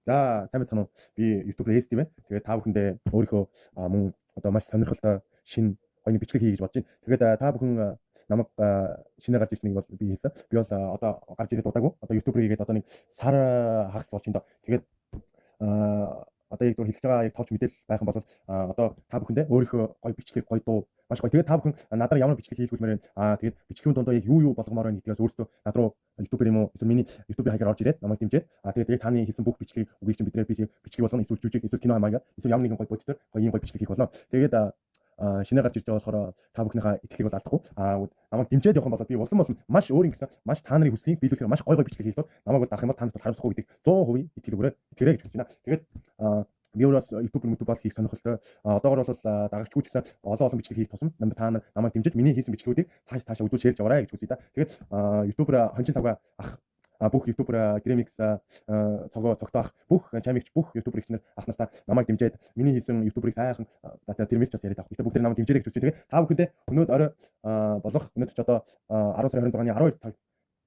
За, сайн байцгаана уу? Би YouTube SD байна. Тэгээд та бүхэндээ өөрийнхөө мөн одоо маш сонирхолтой шинэ гоё бичлэг хий гэж бодож байна. Тэгээд та бүхэн намайг шинэ гарч ирснийг бол би хийсэн. Би бол одоо гарч ирээд удаагүй. Одоо YouTuber хийгээд одоо нэг сар хагас болж байна доо. Тэгээд одоо яг зөв хэлж байгаа яг товч мэдээлэл байх юм бол одоо та бүхэндээ өөрийнхөө гоё бичлэг, гоё дуу, маш гоё. Тэгээд та бүхэн надаар ямар бичлэг хийлгүүлмээр байна. Тэгээд бичлэгийн дундаа яг юу юу болгомоор байна гэдгээс өөрсдөө над руу YouTuber юм уу эсвэл миний YouTube-ийн хаягаар орж ирээд намайг дэмжиж, тэгээд яг таны хийсэн бүх бичлэгийг үгийг чинь бидрээ бичлэг болгоно, эсвэл жүжиг, эсвэл кино хамаагаа, эсвэл ямар нэгэн гоё бодитоор гоё ийм гоё бичлэг хийх болно. Тэгээд шинэ гарч ирж байгаа болохоор та бүхнийхээ итгэлийг бол алдахгүй. Намайг дэмжиж явах юм бол би улам улам маш өөр ингэсэн маш та нарын хүслийг биелүүлэхээр маш гоё гоё бичлэг хийх тул намайг бол даах юм бол та нарт харамсахгүй гэдэг 100% итгэл өгөөрэй. Итгэрэй гэж хүсэж байна. Тэгээд би өөрөө YouTuber YouTube бол хийх сонирхолтой. Одоогор бол дагагчгүй ч гэсэн олон олон бичлэг хийх тусам та нар намайг дэмжиж миний хийсэн бичлэгүүдийг цааш таашаа үзүүл share ж яваарай гэж хүсье та. Тэгээд YouTuber хончин тавга ах, бүх YouTuber Gramix цогоо цогтоо ах, бүх чамигч, бүх YouTuber ихнэр ах нартаа намайг дэмжиж миний хийсэн YouTuber-ыг сайхан за тэр мэрч бас яриад авах. Гэтэ бүгд намайг дэмжээрэй гэж хүсье. Тэгээд та бүхэндээ өнөөдөр орой болох өнөөдөр ч одоо 10 сарын 26-ны 12 цаг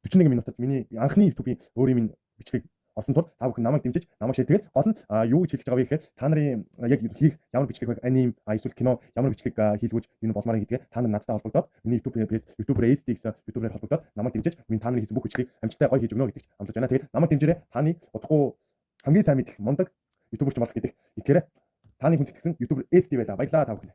41 минутад миний анхны YouTube-ийн өөрийн минь бичлэг орсон тул та бүхэн намайг дэмжиж намайг share. Тэгээд гол нь юу гэж хэлж байгаа вэ гэхээр та нарын яг хийх ямар бичлэг вэ, аним эсвэл кино, ямар бичлэг хийлгүүж юу болмоор гэдгээ та нар надтай холбогдоод миний YouTube page YouTuber SD гэсэн YouTuber-ээр холбогдоод намайг дэмжиж миний та нарын хийсэн бүх бичлэгийг амжилттай гоё хийж өгнө гэдэгт амлаж байна. Тэгээд намайг дэмжээрэй. Таны удахгүй хамгийн сайн мэдэх мундаг YouTuber ч болох гэдэг итгээрэй. Таны хүндэтгэсэн YouTuber SD байлаа. Баярлалаа та бүхэн.